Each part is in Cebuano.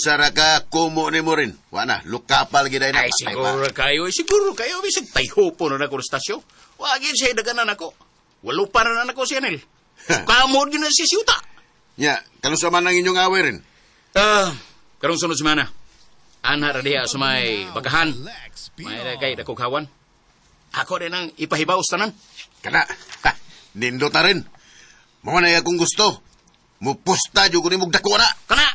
Usa ra ka kumo ni mo rin. Wa na, lukapal gid na. Ay, siguro kayo. Siguro kayo. Bisag tayhopo na nako stasyo. Wagin siya daganan ako. Walo pa na nako siya nil. Kamod yun na si siyuta. Nya, kanusa man ang inyong away rin? Ah, karong sunod semana. Anha ra diha sa may bakahan. May ra kay dakog hawan. Ako din ang ipahibaw sa tanan. Kana, ha, nindot na rin. Mao na akong gusto. Mupusta jud ko nimog dako na. Kana,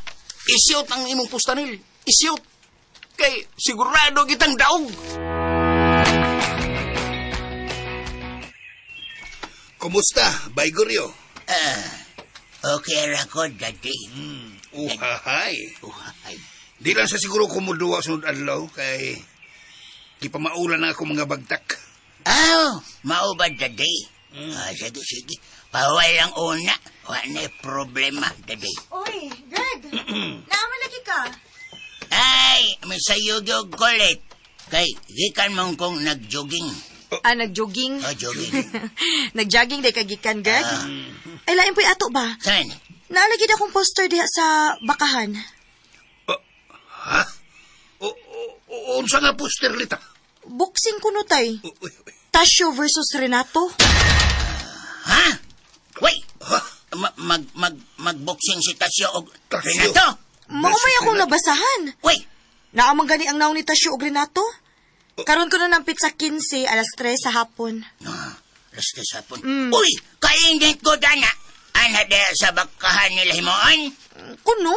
isyot ang imong pustanil. Isyot. Kay sigurado kitang daog. Kumusta, Baygoryo? Okay ra ko, Daddy. Uhahay. Uhahay. Di lang sa siguro kumuduwa sunod adlaw kay gipamaulan na ako mga bagtak. Aw, mao ba, Daddy? Ah, sige, sige. Paway lang una. Wa na problema, Daddy. Oy, Greg! Naama lagi ka. Ay, may sayo gyud kulit. Kay, gikan mong kong nag-jogging. Ah, nag-jogging? Oh, jogging. Nag-jogging day kagikan, Greg? Ay, lain po'y ato ba? Saan? Naalagid akong poster diha sa bakahan. Ha? O, o, o, unsa nga poster lita? Boxing kuno tay. Uy, uy. Tasyo versus Renato. Ha? Wait! Ha? Mag, mag, mag-boxing si Tasyo og Tasyo. Renato? Mao may akong nabasahan. Wait! Naamang gani ang naong ni Tasyo og Renato. Karon ko na ng pizza 15 alas 3 sa hapon. Ah, alas tres hapon. Uy! Kainit ko dana! Ana diha sa bakahan nila himuon? Kuno?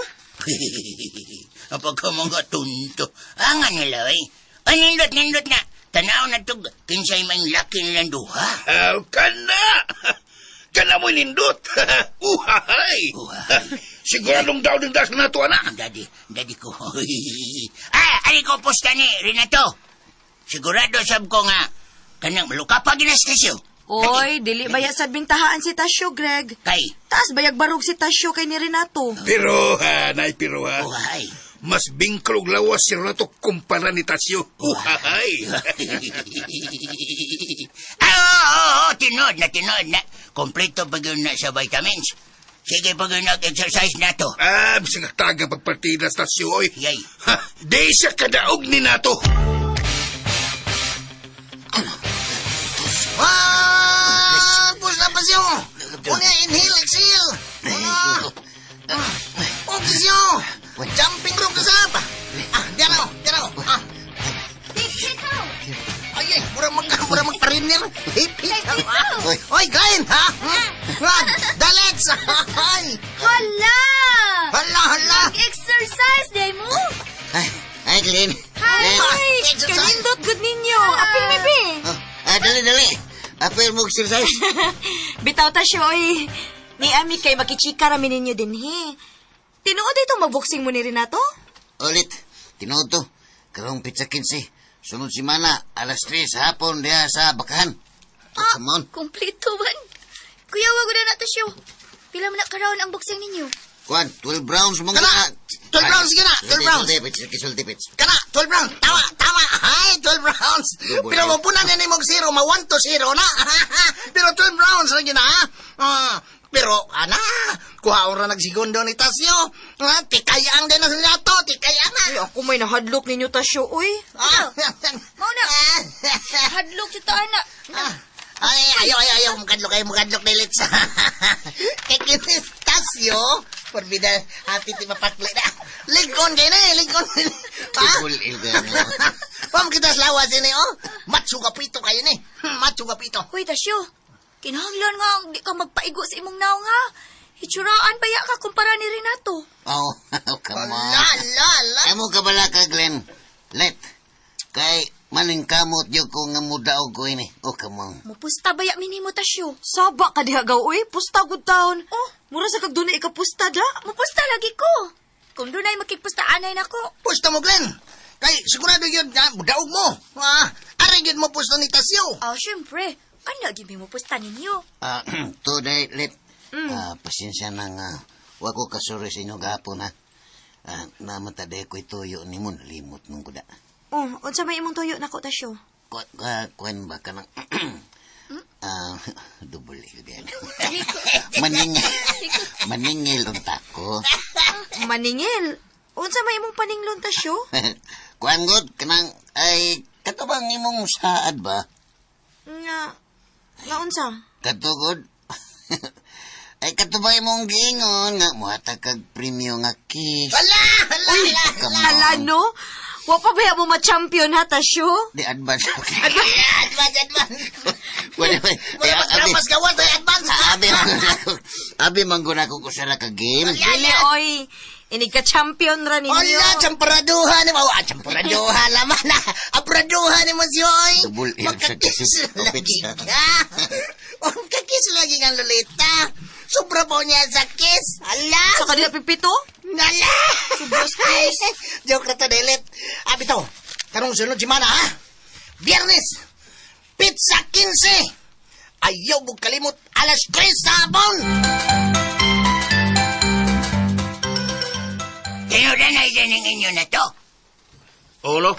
Apag ka mga tunto. Anga nila, eh. Ay, nindot, nindot na. Tanaw na to, kinsay man laki nilang duha. Aw, kana! Kana mo'y nindot! Uhahay! Uhahay. Siguradong daw din das na to, ana. Ang daddy, daddy ko. Ah, ali ko posta ni Renato. Sigurado sab ko nga, kanang maluka pa ginastasyo. Oy, dili baya sa bintahaan si Tasyo, Greg. Kay, Taas bayag barog si Tasyo kay ni Renato. Pero, ha, nay, pero, ha. uhahay. Mas bingkol og lawas si Renato kumpara ni Tasyo. Uhahay! Ah, oo, oo, oo, tinood na, tinood na. Kompleto pa yun na sa vitamins. Sige pa yun nag-exercise na to. Ah, bisag taga pagpartida sa Tasyo, oy. Yay. Ha, di siya kadaog ni Nato. Ah, push na pasyo. Una, inhale, exhale. Una. Okay siyo. Jumping rope ka sab. Ah, diyan ako, diyan ako. Ah. Ay, ay, mura magpariner. Hip, hip. Ah. Oy, Glenn, ha? Ah, Dalets. Ay. Hala! Hala, hala. Exercise day mo! Ay, ay, Glenn. Ay, Exercise. kanindot good ninyo. Apil mi be. Oh, ah, dali, dali. Apil mo exercise. Bitaw Tasyo, oy. Ni ami kay makichika rami ninyo din, he. Tinuod ito magboxing mo ni Renato? Ulit, tinuod to. Karong pizza 15. Sunod simana, alas 3 sa hapon diha sa Bakahan. Ah, come on. Kompleto man. Kuya, wag na nato siyo. Pila man na karoon ang boxing ninyo? Kuan, 12 rounds mong Kana, 12 rounds gina, 12 rounds. Sulti, sulti, pits. Kana, 12 rounds. Tama, tama. Ay, 12 rounds. Double. Pero mapunan na ni mong zero, ma 1 to 0 na. Pero 12 rounds na yun, ha? Ah, pero, ana, kuha ra nagsegundo ni Tasyo. Ah, tikayang din na sa nato, tikayang na. Ay, ako may nahadlok ninyo Tasyo, oy. Ah, Mao na. Hadlok si ana. Ah, ay, ayaw, ayaw, ayaw. Mukadlok kayo, mukadlok na ilits. Kay kinis Tasyo, porbida, happy ti mapakli na. Ligon kayo na, eh, ligon. Ha? Double L ka na. Pam kita sa lawas ini, oh. Matsu kapito kayo ni. Matsu kapito. Hoy, Tasyo. Kinahanglan nga di ka magpaigo sa imong naong ha. Itsuraan pa ya ka kumpara ni Renato. Oh, come on. La, la, la. Amo ka bala ka, Glenn. Let. Kay maning kamot yo ko nga mudaog ko ini. Oh, come on. Mupusta ba ya minimo Tasyo? Saba ka diha gaw, oy. Pusta good town. Oh. Mura sa kag dunay ikapusta da. Mupusta lagi ko. Kung dunay makigpusta anay nako. Pusta mo, Glenn. Kay, sigurado yun, ah, daog mo. Ah, aray yun mo pusta ni Tasyo. Ah, syempre. Ano gibi mo pusta ninyo? Ah, today, let. Ah, pasensya na nga. Wa ko kasuri sa inyo gahapon, ha. Ah, namata ko ituyo ni mo, nalimot nung kuda. Oh, unsa may imong tuyo nako Tasyo? Kuan ba ka ng... Ah, double L yan. Maningil. Maningil ang tako. Maningil. Unsa may imong paninglon, Tasyo? Kuan god kanang ay kato bang imong saad ba? Nga, nga unsa? Katugod. Ay kato ba imong giingon nga muhatag kag premyo nga kiss? Hala, hala, hala. Hala, no? Wa pa ba mo ma-champion ha, Tasyo? Di advance. Advance, advance. Wala ba? Wala magtrapas gawas ay advance. Abi man abi man gud ako usa ra ka game. Dili, oy. Inig ka champion ra ninyo. Wala, champuraduhan ni mo. Ah, champuraduhan laman na. Apuraduhan ni mo siya, oy. Double L sa Magkakis kasi. lagi ka. Magkakis lagi kang Lolita. Sobra po niya sa kiss. Ala. Sa kanila pipito? Nala! Joke na to, delete. Abi to, karong sunod si Mana, ha? Biyernes, pizza 15. Ayaw mo kalimot, alas 3 sa hapon! Tinuran na ng inyo na to. Olo,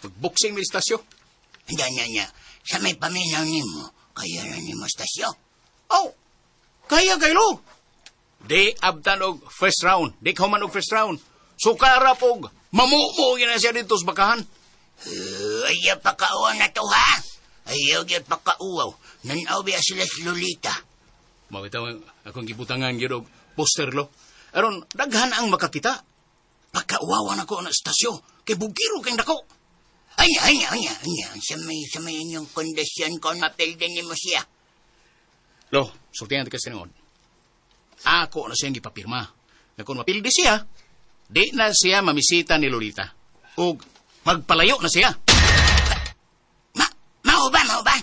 magboxing mi istasyo. Nya, nya, nya. Sa may paminaw nimo, kaya na nimo stasyo. Oh, kaya kaylo. Di abtan og first round. Di ka og first round. Sukara pog mamumo na siya dito sa bakahan. Ayaw pa kauaw na to, ha? Ayaw gyud pa kauaw. Nanaw biya sila si Lolita. Mawitaw akong gibutangan gyud og poster lo. Aron daghan ang makakita. Pagkauwawan ako na istasyo kay bugiro kay dako. Ay, ay, ay, ay, ay. Sa may inyong kondisyon kung mapildi nimo siya. Lo, sultihan ka sa tinuod. Ako na siyang gipapirma. Nga kung mapildi siya, di na siya mamisita ni Lolita. Og magpalayo na siya. Mao ba, mao ba?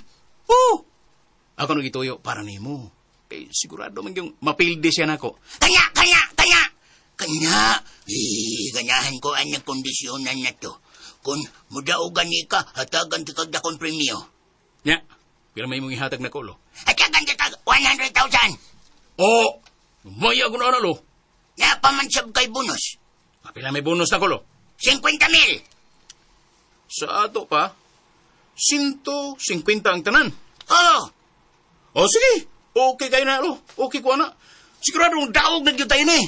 Oo! Ako nang gituyo para nimo. Kay sigurado man yung mapildi siya nako. Kanya, kanya, kanya! Kanya! Eh, ganyahan ko ang kondisyonan na to. Kung mudaogan ni ka, hatagan ti kag dakong premyo. Nya, pero may mong ihatag nako lo. Hatagan ti kag 100,000! Oo! Maya ko na lo. Napaman sab kay bonus. Pila may bonus nako lo. 50,000! Sa ato pa, 150 ang tanan. Oo! O sige, okay kayo na lo. Okay ko na. Siguradong daog na gyud tayo ni.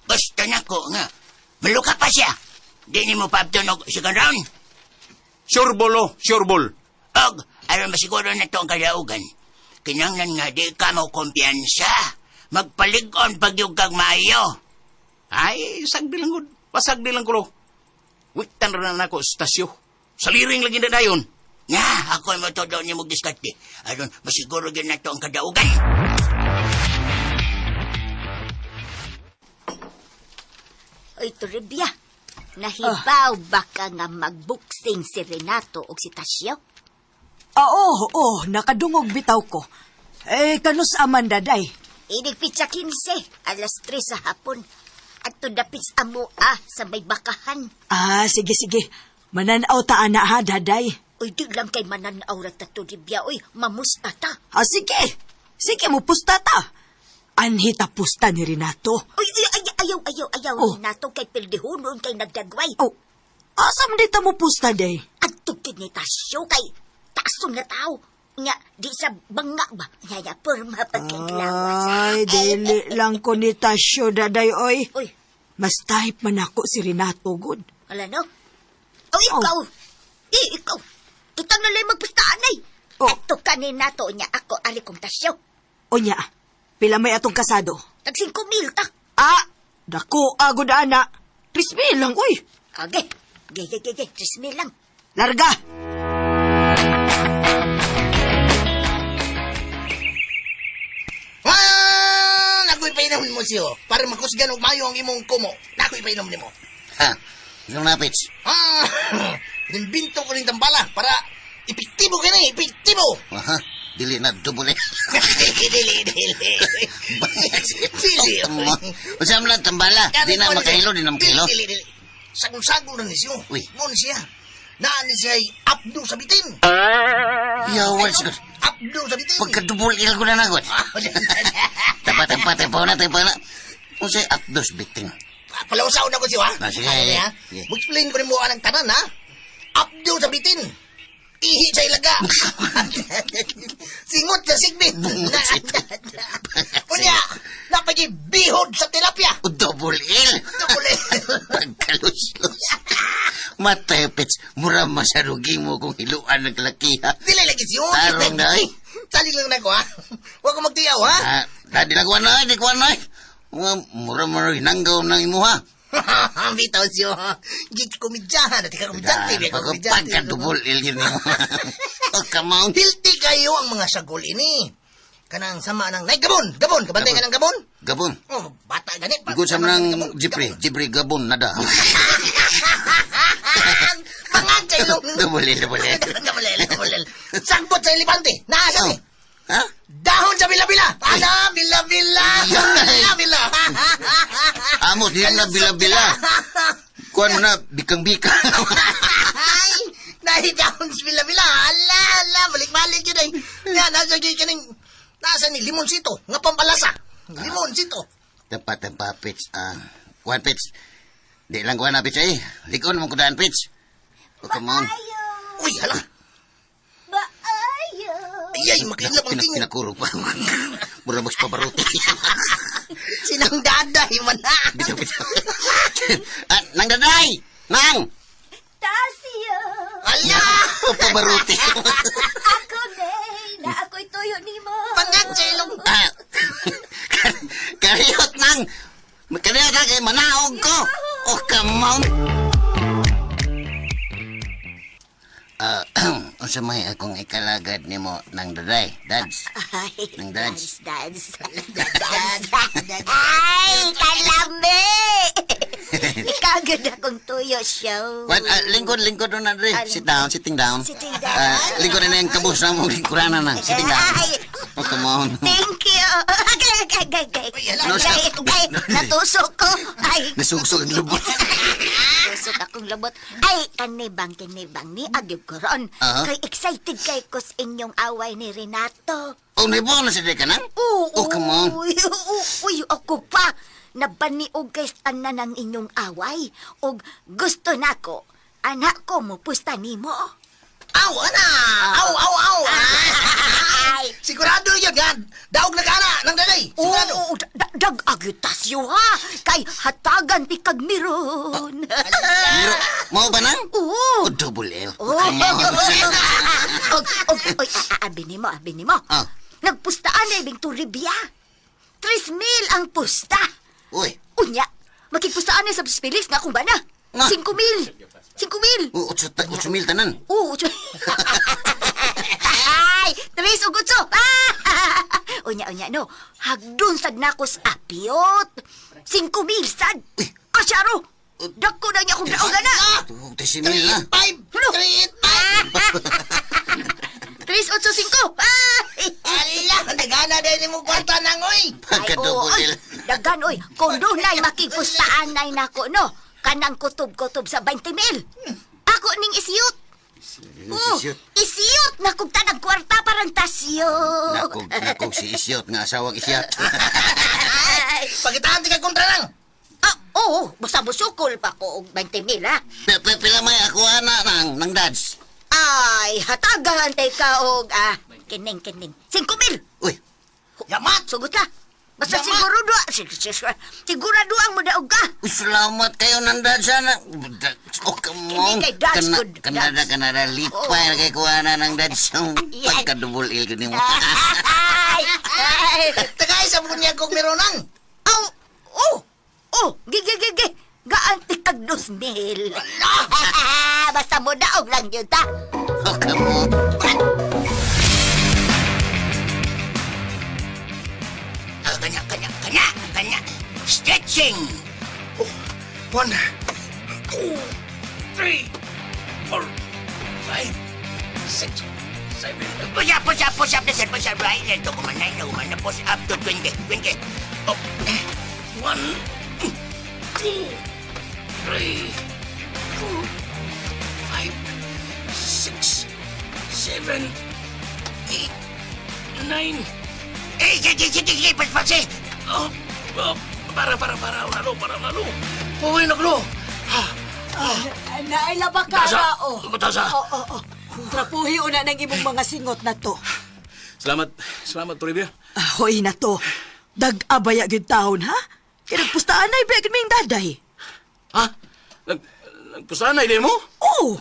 Basta nako nga. Maluka pa siya. Di ni mo paabton og second round. Sure ball lo, sure ball. Og, aron masiguro na to ang kalaugan. Kinanglan nga di ka mo kumpiyansa. Magpalig-on pag yung kag maayo. Ay, sagdi lang gud. Pasagdi lang ko lo. Wiktan ra na nako stasyo. Saliring lagi na dayon. Nga, ako mo to daw ni mo diskarte. Aron masiguro gyud na to ang kadaugan. Oy, Toribia, nahibaw ba ka nga magbuksing si Renato o si Tasyo? Ah, oo, oo, nakadungog bitaw ko. Eh, kanus aman daday. Inig pizza 15, alas 3 sa hapon. At to dapit sa amoa sa may bakahan. Ah, sige, sige. Mananaw ta ana ha, daday. Uy, di lang kay mananaw ra ta, Toribia. Uy, mamusta ta. Ah, sige. Sige, mo pusta ta. Anhi ta pusta ni Renato. Uy, uy, ay, ayaw, ayaw, ayaw. Oh. Renato kay pildihunon kay nagdagway. Oh, asa man di ta mo pusta, day? At tukid ni Tasyo kay taason nga tao. Nga, di sa banga ba? Nga, nga, pirma pagkaglawas. Ay, dili lang ko ni Tasyo, daday, oy. Uy, Mas type man ako si Renato, good. Wala no? Oh, ikaw! Eh, ikaw! Kitang nalay magpustaan ay! Oh. Ato kanina to niya ako ali kong tasyo. Unya, pila may atong kasado. Tag 5,000 ta. Ah, dako, agod ana. 3,000 lang, uy. Age, ge, ge, ge, ge, 3,000 lang. Larga! Ah, nako'y painom mo siyo. Para makusgan og mayo ang imong kumo. Nako'y painom nimo. Ha. Yung napits. Ah, nimbinto ko rin tambala para epektibo kini, epektibo. Aha. Dili na double. Dili, dili. Dili. Usa man lang tambala. Di na makahilo, di na makahilo. Dili, dili. Sagol-sagol na ni siyo. Uy. Mo ni siya. Naa ni siya ay updo sa bitin. Yawan siguro. Updo sa bitin. Pagka-double L ko na nagod. Tapa, tapa, tapa na, tapa na. Unsay updos biting. Palausaw na ko siyo, ha? Ah, sige, Ano sige. ha? Sige. Mo-explain ko rin mo anang tanan, ha? Updo sa bitin. Ihi sa ilaga. Singot sa sigbin. Unya, napagi bihod sa tilapia. O double L. Double L. Pagkaluslus. Matay, Pits. Mura masarugi mo kung hiluan ng laki, ha? Dili lagi siyo. Tarong na, eh. Salig lang na ko, ha? Huwag ko magtiyaw, ha? Ah, di lang kuwan na, di kuwan na. Mura mura hinanggaw ng imuha. Bitaw siyo. Git komedyahan. At ikaw komedyante. Ah, Pagka-double L yun mo. Oh, come on. Hilti kayo ang mga sagol ini. Kanang sama ng... Nay, gabon! Gabon! Kabantay ka ng gabon? Gabon. Oh, bata ganit. Igod sa mga Jeffrey. Jeffrey Gabon, nada. Bangag sa ilong. Double L, double L. Double L, double L. Sagbot sa elepante. Naasa Oh. ni. Ha? Dahon sa bila-bila. Ana, bila-bila. Bila-bila. Amos, di na bila-bila. Kuan mo na, bikang-bikang. Ay, nahidahon sa bila-bila. Ala, ala, balik-balik yun ay. Nga, nasa gyud kaning, nasa ni limonsito, nga pampalasa. Limonsito. Dapat ang papits. Ah, kuan, Pits. Di lang kuan na, Pits, eh. Likon mo kudaan, Pits. Oh, come on. Uy, hala. Baayo. Ay, ay, makilap ang tingin. Pinakurog pa. Mura mas pabaruti. Sinang daday man na. Bitaw, bitaw. Ah, nang daday! Nang! Tasyo. Ala! Pabaruti. Ako, Nay. Na ako'y tuyo ni mo. Pangag sa ilong. Ah, kariyot nang! Kariyot na kay manaog ko! Oh, come on! Ah, unsa may akong ikalagad nimo nang daday, dads. Ay, Nang dads. dance, dance. Ay, kalami! Ikaw gud akong tuyo, show. What, lingkod, lingkod na dre. Sit down, sitting down. Sitting down. Ah, lingkod na yung kabus na mong lingkuranan na. Sitting down. Ay. Oh, come on. Thank you. Gay, gay, gay, gay. No, Gay, stop. gay, natusok ko. Ay, Nasugsog ang lubot. tusok akong lubot. Ay, kanibang, kinibang ni Agyog ko ron. Aha. Kay excited kay ko sa inyong away ni Renato. Oh, naibuo na si Deka nang? Oo, Oh, come on. Uy, uy, ako pa. Nabaniog kay tanan ang inyong away. Og gusto nako, anak ko mo pusta nimo. Aw, ana! Aw, aw, aw! Ay! Sigurado yun, yan! Daog na kana ng daday! Sigurado! Oo, dag agitasyo ha. Kay hatagan ti kag miron. Miro, mau ba nang? Oo. Oh, double L. Oo. Come on. Og, og, oy, abi nimo, abi nimo. Ah. Nagpustaan na ibig Toribia. 3,000 ang pusta. Uy, Unya, makigpustaan na sa Felix nga kung ba na. Nga. 5,000. 5,000. oh, 8,000 tanan. Oo, 8. Ay, tres ug otso. Ah! Unya, unya, no. Hagdon sad nako sa apiot. 5,000 sad. Asyaro. Dako na niya kung daogan na. Oh, 13,000 na. 5! Ano? 3, 5! 385. Ah! Ala! Nagana dahil mo kwarta nang, oy! Pagka Ay, oo, double ay, L. Dagan, oy. Kung dunay makigpustaan nay nako, no. Kanang kutob-kutob sa 20,000. Ako ning isiyot. Oh, Isiyot. isiyot na kung tanang kwarta parang tasyo. Nakog, nakog si Isyot nga asawang Isyot. Ay. Pakitaan ti ka kontra nang! Ah, oo, basta busukol pa ko og 20,000, ha. Pila may ako ana nang, nang dads. Ay, hatagan tay ka og ah, kining kining. 5,000. Uy, Yamat! Sugot ka. Basta Yamat! siguro do, sigurado ang mudaog ka. uy, salamat kayo nang dads ana. Oh, come on. Kini kay dads, Kana, good Kanada, dads. Kanada, lipay na kay kuha na ng dads. Yan. Pagka double L ko nimo. Ay, ay. Tagay sa bunyag kong meronang! Aw, oh, oh, gigi gigi. Gaan ti kag 2,000. Basta mo daog lang yun ta. Oh, come on. Ah, kanya, kanya, kanya, kanya. Stretching. Oh, 1, 2, 3, 4, 5, 6, 7. Push up, push up, push up na sir, push up. Ay, ito kumanay na, kumanay. Push up to 20, 20. Up. 1, 2, 3, 4, 5, 6, 7, 8, 9. Eh, sige, sige, sige, pas, pas, eh. Oh, oh, para, para, para, unalo, para, unalo. Uy, naglo. Nailaba ka Tasa. na, oh. Tasa. Oh, oh, oh. Trapuhi una ng imong mga singot na to. Salamat, salamat, Toribia. Ah, hoy na to. Dag-abaya gyud taon, ha? Kaya nagpustaan na ibigin mo yung daday. Ha? Nagpusanay din mo? Oo!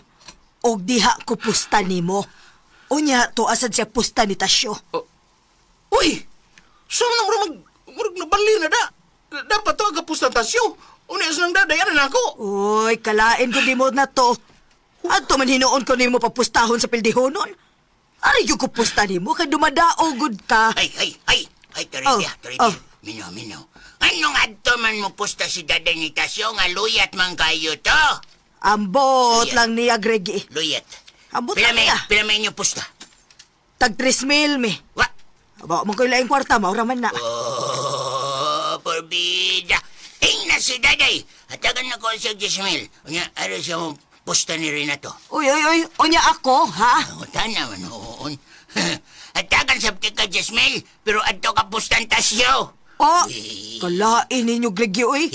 Og diha ko pusta nimo. Unya, to asad siya pusta ni Tasyo. Uy! Saan na murag, murag nabali na da? Dapat to agapos na tasyo. Una sa nang daday, ano na ako? Uy, kalain ko di mo na to. Adto man hinuon ko nimo papustahon sa pildihonon. Ari yung ko pusta nimo kay dumadaog gud ka. Ay, ay, ay! Ay, Toribia, Oh, Toribia. oh. Minaw, minaw. Anong adto man mo pusta si Daday ni Tasyo nga luyat man kayo to? Ambot Sige. lang niya, Gregi. Luyat. Ambot Pila lang may, niya. pila may inyo pusta. Tag 3,000 mi. Wa? Aba, man ko'y laing kwarta, maura man na. Oh, porbida. Ing na si Daday. Hatagan na ko siya 10,000. Unya, ara siya mo pusta ni Renato. Uy, uy, uy, unya ako, ha? O, tana man, oon. Hatagan sa ka 10,000, pero adto ka pustan Tasyo. Oh, kalain ninyo, Gregi, uy.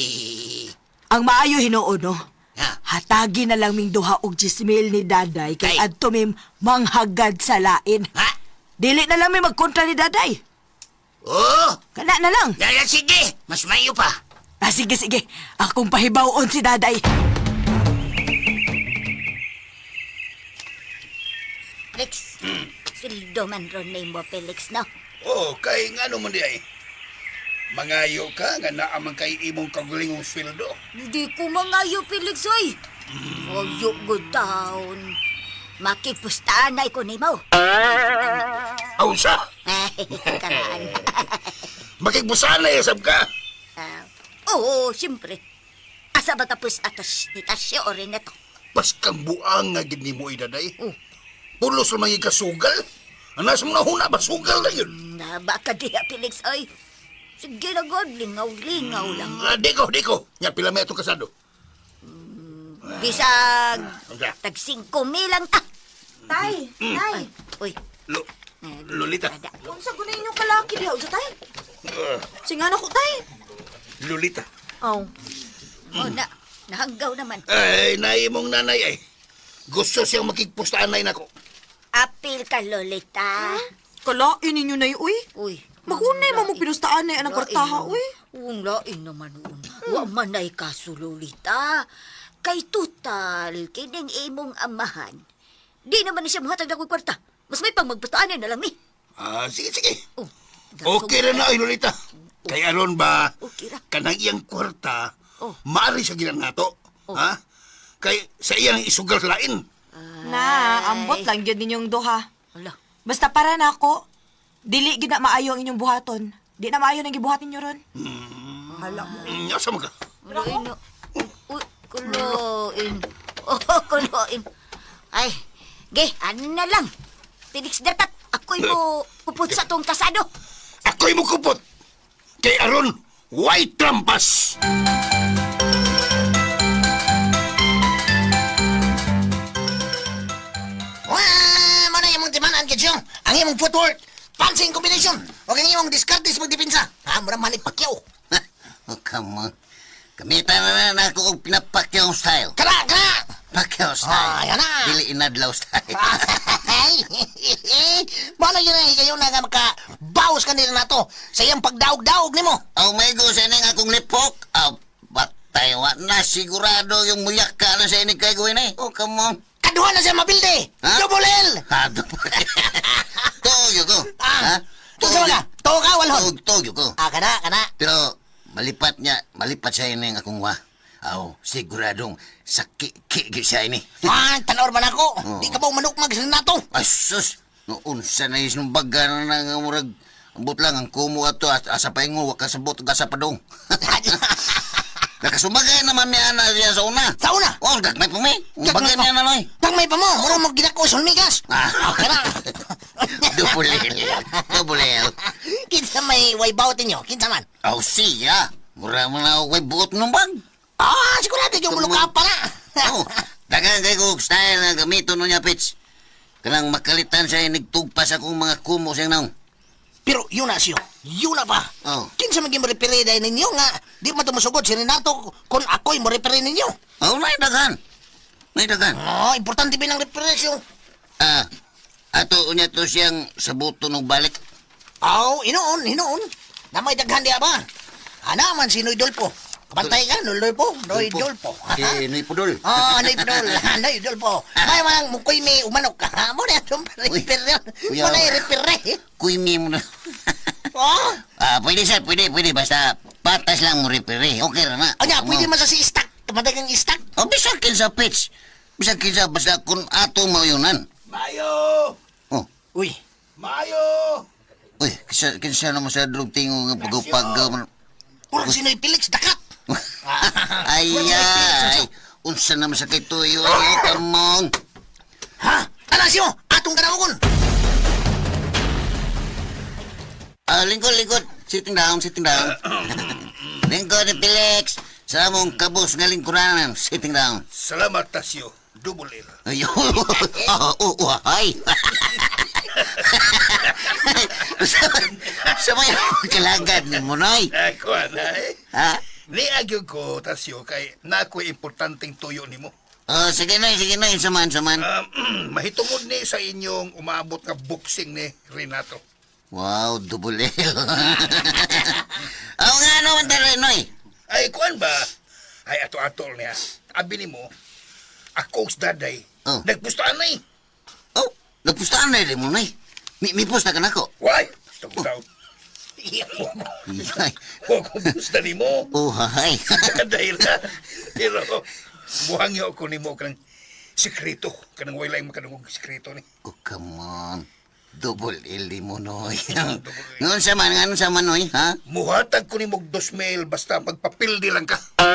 Ang maayo hinuon, no? Ha? Hatagi na lang ming duha og 10,000 ni Daday kay Ay. adto mim manghagad sa lain. Ha? Dili na lang mi magkontra ni Daday. Oh, Kana na lang. dala sige. Mas mayo pa. Ah, sige, sige. Akong pahibawon si Daday. Felix, sildo man ron nimo, Felix, no? Oo, kay nga man di ay. Mangayo ka nga naaman kay imong kagulingong sweldo. Hindi ko mangayo, Felix, oy. Oyo, good taon. Makipustaan na ko nimo. Awsa, Ay, karaan. makigbusan na isab ka. Ah, oo, siyempre. Asa ba tapos atas ni Tasyo o Renato? Baskang buang nga gid nimo idaday. Oh. Pulos lang mga kasugal. Anas mo na huna ba sugal na yun. Na baka diha, Felix, oy. Sige na, God, lingaw-lingaw lang. Ah, di ko, di ko. Nya pila may atong kasado. Bisag, Unsa? tag 5,000 lang ta. Tay, tay. Uy, Lo, Lolita. Unsa gud inyong kalaki diha unsa tay? Singan ako tay. Lolita. Oh. oh, na, nahanggaw naman. Ay, naimong nanay ay. Gusto siyang makigpustaan na nako. Apil ka, Lolita. Kalain ninyo na uy. Uy. Magunay mo mo pinustaan na ang kwartaha, uy. Ang lain naman uun. Wa man ay kaso, Lolita. Kay total, kining imong amahan. Di naman na siya muhatag na kong kwarta. Mas may pang magputaanan na lang ni. Ah, sige, sige. Oh, Okay ra na ay Lolita. Kay aron ba Okay ra. kanang iyang kwarta Oh. maari sa ginan nato. Ha? Kay sa iyang isugal sa lain. Na, ambot lang gyud ninyong duha. Ala, Basta para na ako, dili gyud na maayo ang inyong buhaton. Di na maayo ang gibuhat ninyo ron. Hala mo. Asa man ka? lain na. Uy, kuloin. Oh, kuloin. Ay, ge, ano na lang. Felix datat, ako'y mo puput sa tong kasado. Ako'y mukupot. Kay aron white trampas. Wah, mo na imong timanan kid Siyong. Ang imong footwork, punching combination, o ang imong diskarte sa pagdepensa. Ha, mura man ni Pacquiao. Oh, come on. Gamitan na na ako og pinapakyaw style. Kana, kana. Pacquiao style. Ah, yan na. Dili inadlaw style. Ay, Mao na yun ay kayo na nga maka-bawas kanila na to sa iyang pagdaog-daog nimo. Oh my God, sa ining akong lipok. Ah, batay, wa na sigurado yung muyak ka na sa ining kay gawin eh. Oh, come on. Kaduha na siya mabilde. Ha? Double L. Ha, Tuyo ko. Ah, Ha? Kinsa man ka? Tuo ka, walhon? Tuyo ko. Ah, kana, kana. Pero malipat niya, malipat sa ining akong wa. Aw, siguradong sakiki gyud siya ini. Ah, tanor man ako. Oo. Di ka ba manukmag sa nato? Ay, sus! Noon sa nais nung baga na nga murag ambot lang ang kumo ato at asa pa ingo, wag ka sabot ka sa padong. Nakasumagay naman niya na diyan sa una. Sa una? Oh, gagmay pa mi. Ang bagay niya na noy. Gagmay pa mo. Mura mo ginako sa hulmigas. Ah. Kana. Dupulil. Dupulil. Kinsa may waybaw ninyo? Kinsa man? Oh, siya. Mura mo na ako buot nung bag. Ah, sigurado yung muluka pa na. Oh, dagan kay ko style na gamito no niya, Pits. Kanang makalitan siya inigtugpas akong mga kumo siyang naong. Pero yun na siyo. Yun na pa. Oh. Kinsa man gyud mo referee dahil ninyo nga di man to mosugod si Renato kung ako'y mo referee ninyo. Oh, naidagan. Naidagan. Oh, importante ba ng referee siyo? Ah, ato unya to siyang sabuton og balik. Aw, inoon, inoon. Namay daghan diya ba? Ana man si Noy Dolpo. Kabantay ka, Noy Dolpo. Noy Dolpo. Si Noy Pudol. Oh, Noy Pudol. Noy Dolpo. May mga mukoy may umanok. Mo na itong Uy, repair. kuya. Mo na repair. Kuy mo na. Oh, Ah, pwede sir, pwede, pwede. Basta patas lang mo referee. Okay ra na. anya, pwede man sa si stack. Tumatay kang stack. Oh, bisag kinsa pitch. Bisag kinsa basta kung ato mauyunan. Mayo! Oh, Uy, Mayo! uy, kinsa kinsa naman sa drug tingo nga pagupag. Murag si Noy Felix, dakat. Ay, ay. Unsa naman sa kay tuyo, ay, come on. Ha? Ana siyo, atong kanawagon. Ah, lingkod, lingkod. Sitting down, sitting down. Lingkod ni Felix. Sa among kabus nga lingkuranan, sitting down. Salamat, Tasyo. Double L. Ay, oh, oh, ay. Sa may kalagad ni Munoy. Ako, anay. Ha? Niagyo ko, Tasyo, kay na ako'y importanteng tuyo nimo. Oh, sige na, sige na. Saman, saman. Mahitungod ni sa inyong umabot nga boxing ni Renato. Wow, double L. Oo nga naman tayo, Noy. Ay, kuan ba? Ay, ato-ato niya. Abi nimo, ako sa daday, Oh. nagpustaan na eh. Oh, nagpustaan na rin mo, Noy. Mi pusta ka na ko. Why? Gusto ko tao. Ay, Huwag ko pusta nimo. oh, hay. Daday na. Pero, buhangyo ako nimo kanang sikreto. Kanang walay makadungog sikreto ni. Oh, come on. Double L di mo, Noy. Ngon sa man, ngon sa man, Noy, ha? Muhatag ko nimo og 2,000 basta pagpapildi lang ka. Ha?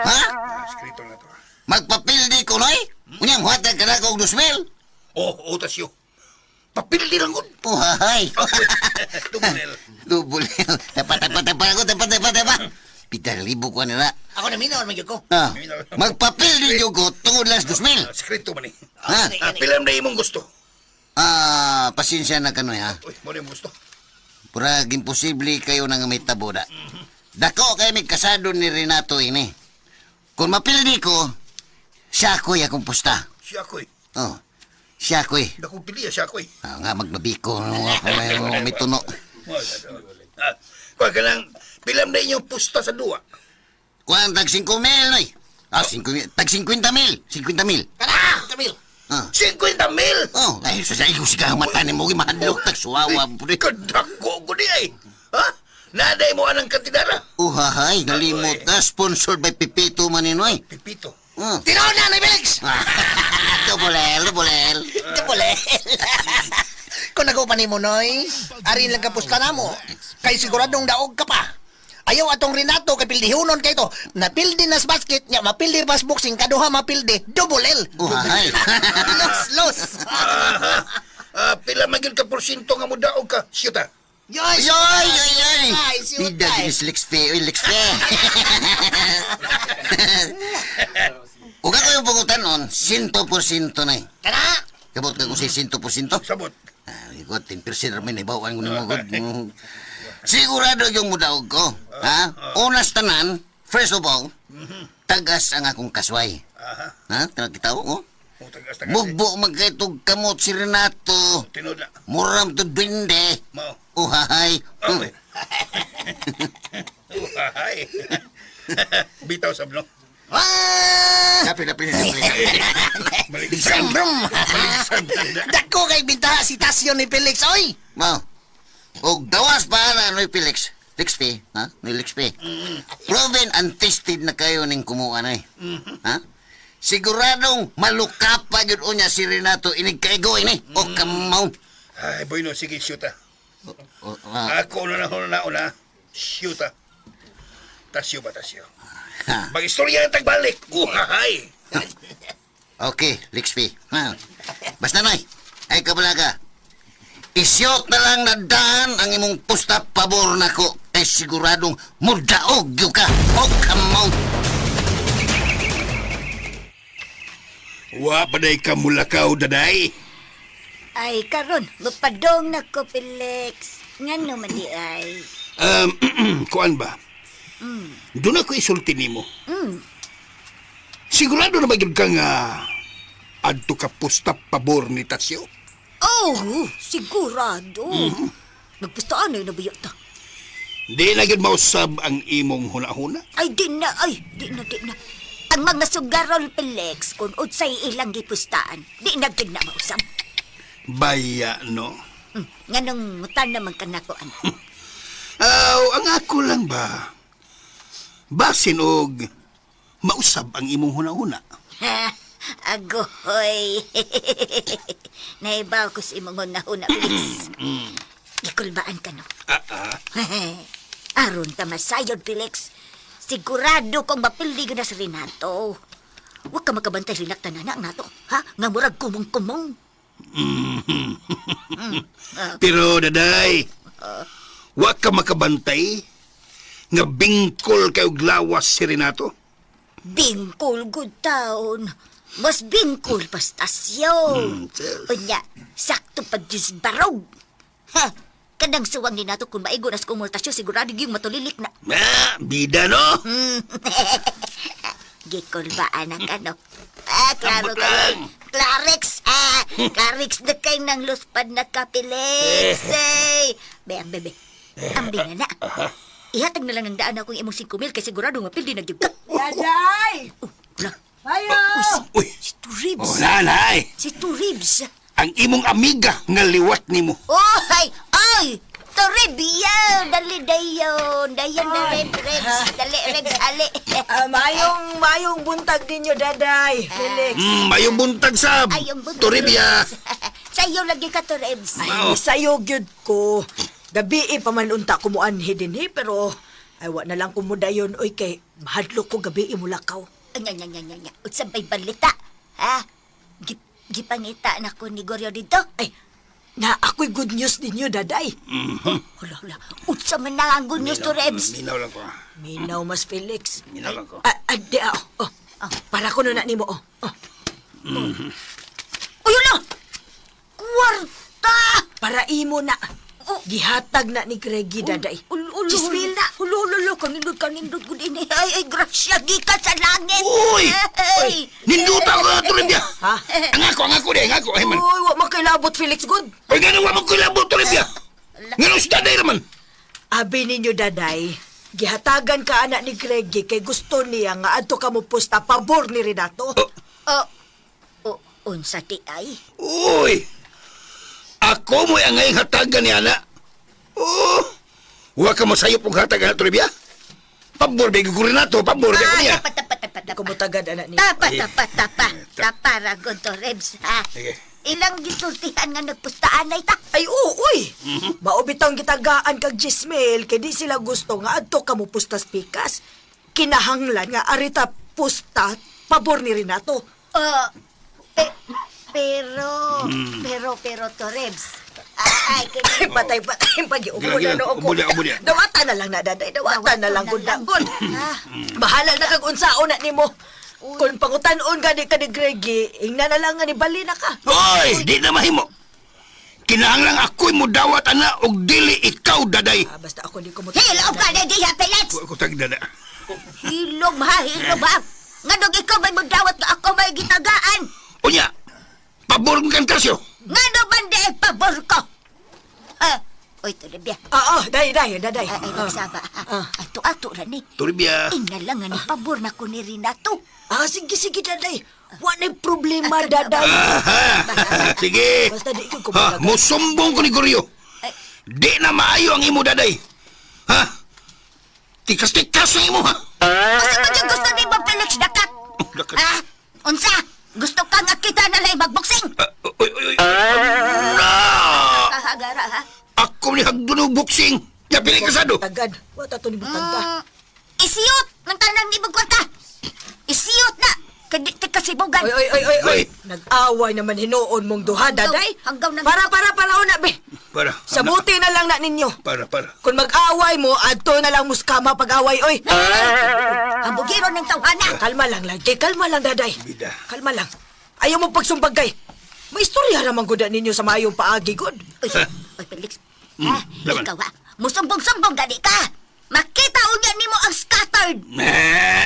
Ah, sikreto na to. Magpapildi ko, Noy? Unya, muhatag ka na ko og 2,000. Oh, oh, tasyo. Papildi lang gud. Oh, hay. Double L. Double L. Tapa, tapa, tapa ako, tapa, tapa, tapa. 7,000 ko nila. Ako na minor, magyud ko. Ah, magpapildi jud ko tungod lang sa 2,000. Ah, sikreto man eh. Ha? Ah, pila man na imong gusto. Ah, pasensya na kanoy ha. Uy, mo na imong gusto. Purag imposible kayo nang may taboda. Dako kay may kasado ni Renato ini. Kung mapildi ko, siya ako'y akong pusta. Siya ko eh. Oh, siya ako'y. Dakong pili siya ko eh. Ah, nga magbabiko no, ako may, may tuno. Ah, kuha ka lang, pila man na inyong pusta sa duwa. Kuan tag 5 mil noy. Ah, 5 mil, tag 50 mil, 50 mil. Kana, Kamil. Ah. 50 mil! Oh, ay sa sa iyo siga mata ni mo mahadlok tag suwawa pre. Kadako ko di ay. Ha? Naday mo anang kantidara. Uhahay, nalimot na sponsored by Pipito Maninoy. Pipito. Oh. Tinoon na, Noy Felix. Double L, double L. Double L. Kung nagupan ni mo, Noy, arin lang kapusta na mo. Kay siguradong daog ka pa. Ayaw atong Renato kay pildihunon kay to. Napildi na sa basket niya, mapildi pa sa boxing, kaduha mapildi, double L. Uhahay. Los, los. Ah, pila man gyud ka porsyento nga mudaog ka. Siyuta. Yoy, Yoy, yoy, yoy. Ay, siya Ida tay. ginis Lexpe, oy Lexpe. Ug ako yung pangutanon, 100% na eh. Kana! Kabot ka kung sa 100%? Sabot. Ah, ikot, 10% ramen, ibawaan ko ni mo. God. Sigurado yung mudaog ko. Ha? Unas tanan, first of all, tagas ang akong kasway. Aha. Ha? Tanag kita oh. Oh, tagas tagas. Mugbo magkaitog kamot si Renato. Tinod na. Muram to duwende. Mao. Uhahay. Okay. Uhahay. Bitaw sabno. Ah! Dapi, dapi, dapi. Maligsan. Brum! Maligsan. Dako kay bintaha si Tasyo ni Felix, oy! Mao. Og dawas pa na noy Felix. Lex P, ha? Noy Lex P. Proven and tested na kayo ning kumuha na eh. Ha? Siguradong malukapa gyud unya si Renato inig kaigo ini. O kamaw. Ay, boy no, sige, shoot ah. O, ah, Ako na na na una. Shoot ah. Tasyo ba, tasyo? ha. Mag-istorya na tagbalik. Uhahay. Okay, Lex P. Ha. Basta nay, ay kabalaga. Isyot na lang na daan ang imong pusta pabor nako. Kay siguradong mudaog gyud ka. O kamaw. Wa pa day ka mulakaw, daday. Ay, karon, mapadong na ko, Felix. Ngano man di ay. Kuan ba? Doon ako isulti nimo. Sigurado na ba gyud ka nga Adto ka pusta pabor ni Tasyo. Oh, sigurado. Nagpustaan na nabiya ta. Di na gyud mausab ang imong hunahuna. Ay, di na, ay, di na, di na. Ang mga sugarol, Felix, kung unsay ilang gipustaan, di na gyud na mausab. Baya, no? Nganong mutan naman ka nako, anak. Aw, ang ako lang ba? Basin og mausab ang imong hunahuna. Agoy. Naibaw ko sa imong hunahuna, Felix. Gikulbaan ka, no? Aron ta masayod, Felix. Sigurado kong mapildi ka na sa Renato. Huwag ka makabantay rilak tanan nato, ha? Nga murag kumong-kumong. Pero daday, wa ka makabantay nga bingkol kay og lawas si Renato. Bingkol good taon. Mas bingkol pastasyon. Unya, sakto pag Diyos barog. Ha, kanang suwang ni nato kung maigo nas kumultasyon, sigurado yung matulilik na. Ah, bida no? Gikulbaan ang ano. Ah, klaro Ambot kayo. lang. Clarix, ah. Clarix na kay nang luspad na kapilex. Eh. Be, ang bebe. Ang na na. Ihatag na lang ang daan akong imong 5,000 kay sigurado mapildi na gyud ka. Daday! Oh, wala. Mayo! Uy, Si Two Ribs. oh, nanay, Si Two Ribs. ang imong amiga nga liwat nimo. Oh, ay, ay! Toribia! Dali dayon! Dayon na rib, ribs. Dali, ribs, ali. Ah, mayong, mayong buntag ninyo, Daday. Felix. Mayong buntag sab. Ayong buntag. Toribia. Sa'yo lagi ka, Toribs. Ay, sayo gyud ko. Gabi eh, pa man unta ko muanhi din eh, pero ay wa na lang ko mo dayon oy kay mahadlok ko gabi eh, mulakaw. Anya, anya, anya, anya. Unsa ba'y balita? Ha? Gipangita na ko ni Goryo dito. Ay, na ako'y good news ninyo, Daday. Hala, hala. Unsa man na ang good news, Toribs? Minaw lang ko. Ah. Minaw mas Felix. Minaw lang ko. Ah, ah, di, ah, oh, oh. Para ko na nimo, oh. Oh. Uy, hala! Kwarta! Para imo na. Oh. Gihatag na ni Greggy, Daday. Ulo, ulo, Chismil na. Ulo, ulo, ulo. Kanindot, kanindot ko din. Ay, ay, grasya, gikan sa langit. Uy! Ay! Ninduta ko na Toribia. Ha? Ang ako di, ang ako. Ay man. Uy, wa makilabot, Felix. Good. Uy, ganun wa mo kilabot Toribia. Ganun si daday raman. Abi ninyo, Daday, gihatagan ka anak ni Greggy kay gusto niya nga adto ka mo pusta pabor ni Renato. Oh. Oh, oh, unsa ti ay? Uy! Ako mo'y ang ngayong hatagan ni Ana. Oh! Wa ka masayop og hatag ana Toribia. Pabor bigyo ko Renato, pabor bigyo ko niya. Ah, tapa, tapa, tapa, tapa. Kumutagad anak ni. Tapa, tapa, tapa. Tapa, ragon to, Rebs, ha? Sige. Ilang gisultihan nga nagpustaan ay ta. Ay, oo, uy! Mao bitong gitagaan kag Jismail kay di sila gusto nga adto ka mo pusta sa pikas. Kinahanglan nga arita pusta pabor ni Renato. Oh, pero, pero, pero to, Rebs. Ah, ay, Ay, patay patay pag ubo Gilang, na gilang. no ako. Ubo na, ubo na. Dawata na lang na daday, dawata na lang gud na gud. Ah. Bahala na kag unsaon na nimo. Kung pangutan-on ka di ka ni Greggy, ingna na lang nga ni bali na ka. Oy, di na mahimo. Kinahanglan ako'y mudawat ana og dili ikaw daday. Ah, basta ako di ko mo. Hilom ka na diya, Felix! Wa ko tag dada. Hilom ha, hilom ha. Nganong ikaw may magdawat nga ako may gitagaan. Unya, pabor mo kang kasyo. Ngano man di ay pabor ko. Ah, oy, Toribia. Ah, oh, day day daday. Ay, ay, nagsaba. Ah. Ato, ato ra ni. Toribia. Ingna lang nga ni pabor na ko ni Renato. Ah, sige sige daday. Wa nay problema daday. Aha. Sige. Basta di ko Ha, kumalaga. musumbong ko ni Goryo. Di na maayo ang imo daday. Ha? Tikas-tikas ang imo ha. Unsa man yung gusto ni mo, Felix Dakat? Dakat. Ah, unsa? Gusto ka nga kita na lang magboxing? Ah, Oy, oy, oy. Na! Kahagara, ha? Ako ni hagdon og boxing. Ya pili kasado. Tagad. Wa ta to ni butagda. Isiyot ng tanang ni kwarta. Isiyot na. Kadi ti kasibugan. Oy oy oy oy oy. Oy. Nag-away naman hinuon mong duha daday. Hanggaw ng- Para para para una be. Para. Sa buti na lang na ninyo. Para, para. Kung mag-away mo, adto na lang muskama pag-away, oy. Ang bugiro ng tawhana. Kalma lang, lagi. Kalma lang, daday. Bida. Kalma lang. Ayaw mo pagsumbagay. May istorya naman gud ninyo sa mayong paagi, gud. Uy, uy, Felix. Ha? Laban. Ikaw, ha? Musumbong-sumbong gani ka. Makita unya nimo ang scattered. Eh.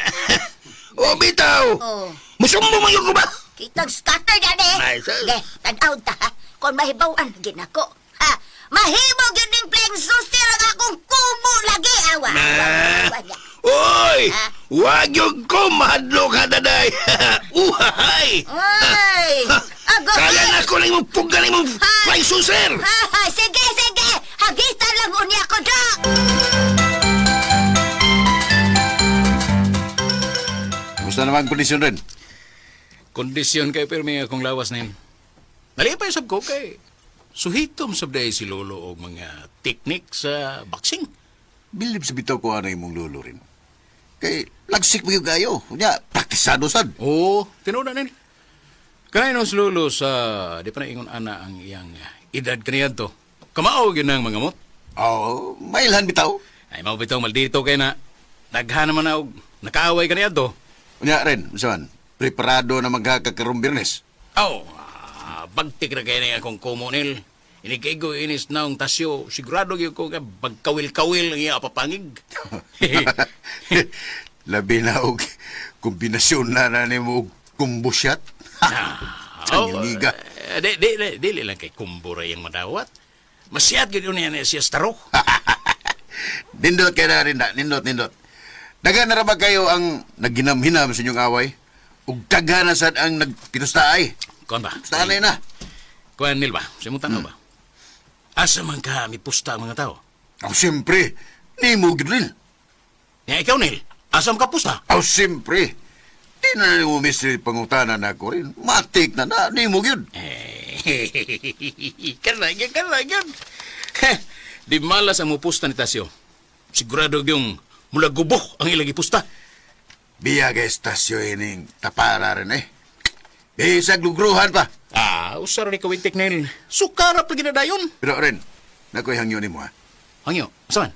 Oh, bitaw. Oh. Musumbong man yun ko ba? Kitang scatter na ni. Ay, sus. Ge, tanaw ta ha. Kung mahibawan, ginako. Ha? Mahimo gyud ning playing suster ang akong kumo lagi awa. Awa, awa niya. Oy! Ha? Wag yung ko mahadlok ha, daday! Uhahay! Ay! Ago! Kaya na ko lang imong puggan imong flying saucer! Ha, sige, sige! Hagitan lang unya ko, Dok! Kumusta naman ang kondisyon rin? Kondisyon kay pirmi akong lawas na yun. Nalipay sab ko kay suhitom sab day si Lolo og mga teknik sa boxing. Bilib sa bitaw ko ano imong lolo rin. Kay lagsik mo yung kayo. Unya, praktisado sad. Oo, tinuod na nil. Kanay no si Lolo sa di pa na ingon ana ang iyang edad kaniadto. Kamao gyud nang mga mot. Oo, mailhan bitaw. Ay mao bitaw maldito kay na daghan naman na og nakaaway kaniadto. Unya rin, unsa man, preparado na maghakakarong Biyernes. Aw, bagtik ra kay ni akong kumo nil. Inikaigo inis naong tasyo, sigurado gyud ko nga bagkawil-kawil ang iya papangig. Labi na og kombinasyon na na nimo og kumbo shot. Oh, Tangiliga. di, di, di, dili lang kay kumbura yung madawat. Masiyat gyud niya na siya staro. Nindot kay na rin na, nindot, nindot. Daghan na ra ba kayo ang nagginamhinam sa inyong away? Ug daghan na sad ang nagpinustaay. Kuan ba? Pustahan na yun na. Kuan nil ba? Sa imong tanaw ba? Asa man ka mipusta ang mga tao? Aw, siyempre, nimo gyud rin. Ya ikaw nil, asa man ka pusta? Aw, siyempre, di na nimo mystery pangutana na ako rin. Matik na na, nimo gyud. Eh, kana gyud, kana gyud. Heh, Di malas ang mupusta ni Tasyo. Sigurado yung mula gubo ang ilang ipusta. Biya kay estasyo ining tapara rin eh. Bisag lugruhan pa. Ah, usar ni kawintik nil. Sukarap lagi na dayon. Pero rin, nakoy hangyo nimo ha. Hangyo, asa man?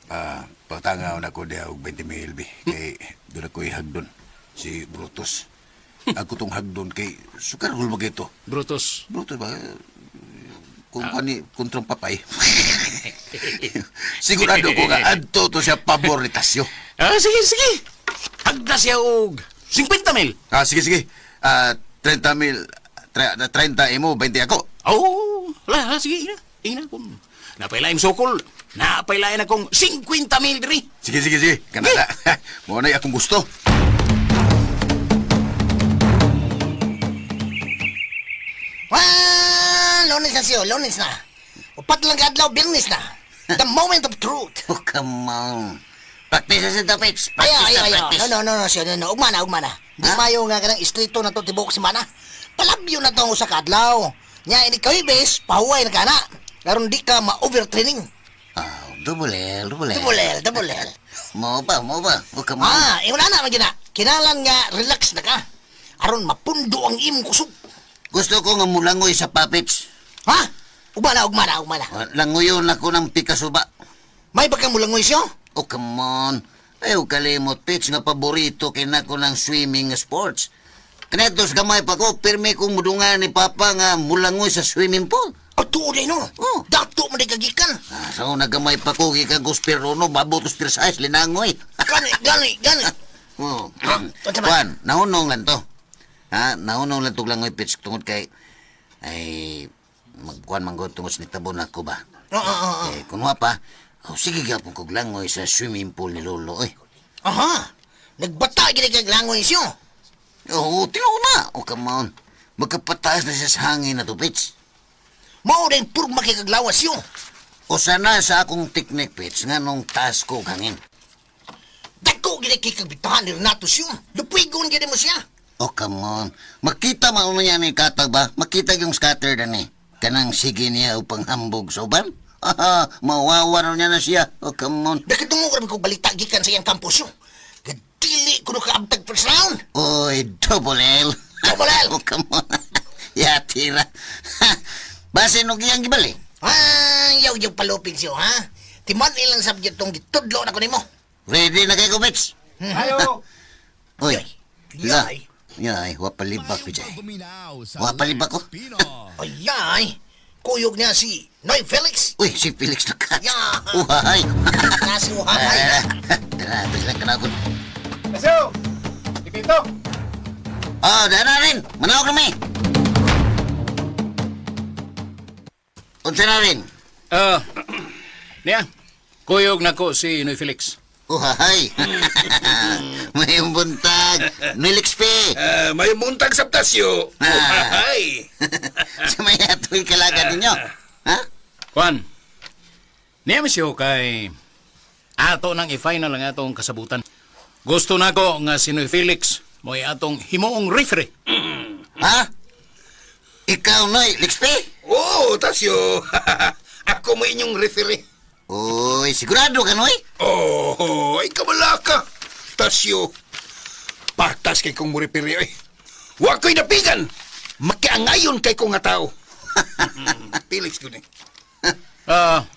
Ah, patangaw na ko diha og 20 mil bi. Kay doon ako'y hagdon. Si Brutus. Ako tong hagdon kay sukarol ba ito? Brutus. Brutus ba? Kung kani kontrang papay. Sigurado ko nga adto to siya pabor ni Tasyo. Ah, sige, sige. Hagda siya og 50 mil. Ah, sige sige. Ah, 30 mil, 30 imo, 20 ako. Oh, wala, wala, sige, ina. Ina, kung napailain sokol, napailain akong 50 mil diri. Sige sige sige. Kanada. Mo na akong gusto. Well, Lunes na siyo, Lunes na. Upat lang kadlaw, Biyernes na. The moment of truth. Oh, come on. Practice sa topics. Ayo, Practice ayo, na ayo. practice. No, no, no, no, siyo, no, no. Ugma na, ugma na. Di Ha? mayo nga kanang istrito na to tibok semana. Palabyo na to ang usa ka adlaw. Nya ini kawibes, pahuway na kana. Karon di ka ma-overtraining. Ah, double L, double L. Double L, double L. Mo ba, mo ba? Oh, come on. Ah, ingon na man gina. Kinalan nga relax na ka. Aron mapundo ang imong kusog. Gusto ko nga mulangoy sa puppets. Ha? Ugma na, ugma na, ugma na. Ah, Langoyon ako ng Picasso ba? May baka mulangoy siyo? Oh, come on. Ayaw kalimot, Pitch, nga paborito kinako ng swimming sports. Kanatos gamay pa ko, pirmi kong mudungan ni Papa nga mulangoy sa swimming pool. Ato day no. Oh. Dato man day kagikan. Ah, sa una gamay pa ko, gikan ko spirono, mabot ko spir size, linangoy. Gani, gani, gani. Oh. Unsa man? Juan, nahunong lang to. Ha, nahunong lang to langoy, Pitch, tungod kay, ay, magkuhan man ko tungod sa nitabon ako ba. Oo, oo, oo. Eh, kunwa pa, oh, sige gyapon kog langoy sa swimming pool ni Lolo, eh. Aha. Nagbata gid kag langoy siyo. Oo, tinuod na. Oh, come on. Magkapataas na siya sa hangin na to, Pitch. Mao rin purma kay kaglawas siyo. O sana sa akong teknik, Pitch, nga nung taas ko og hangin. Dako gid kay kagbitahan ni Renato siyo. Lupigon gid mo siya. Oh, come on. Makita man niya ni katag ba? Makita yung scatter na ni. Kanang sige niya upang hambog sa uban. Aha, mawawaro niya na siya. Oh, come on. Nakatungog ra ko balita gikan sa iyang campus siyo. Gadili kuno kaabtag first round. Oy, double L. Double L. Oh, come on. ya, tira. Base no giyang gibali. Ah, yaw yaw palupig siyo ha. Timan ilang subject tong gitudlo na ko nimo. Ready na kayo, Pitch? Ayo! Oy, la. Yay. Yay, wapalibak ko dyan. Wapalibak ko. Ayay. Kuyog niya si Noy Felix. Uy, si Felix Lacat. Yeah. Uhay. Nasi uhamay. Tara, bilang ka na ako. Tasyo! Ipito! Oh, dana rin. Manawag na may. Unsa na rin? Ah, niya. Kuyog nako si Noy Felix. Uhahay. May buntag. Nilix P. Ah, may buntag sa Tasyo. Ah. Ay. Sa may ato'y kalaga ninyo. Ha? Juan, niya siyo kay ato nang i-final ang atong kasabutan. Gusto nako nga si Noy Felix mo'y atong himuong referee. Ha? Ikaw, Noy, Lix P? Oh, Tasyo. Ako mo inyong referee. Uy, sigurado ka, Noy? Oh, ay kamala ka. Tasyo. Patas kay kong muripiri ay. Wa ko'y napigan. Makiangayon kay kong nga tao. Felix gud eh. Ah,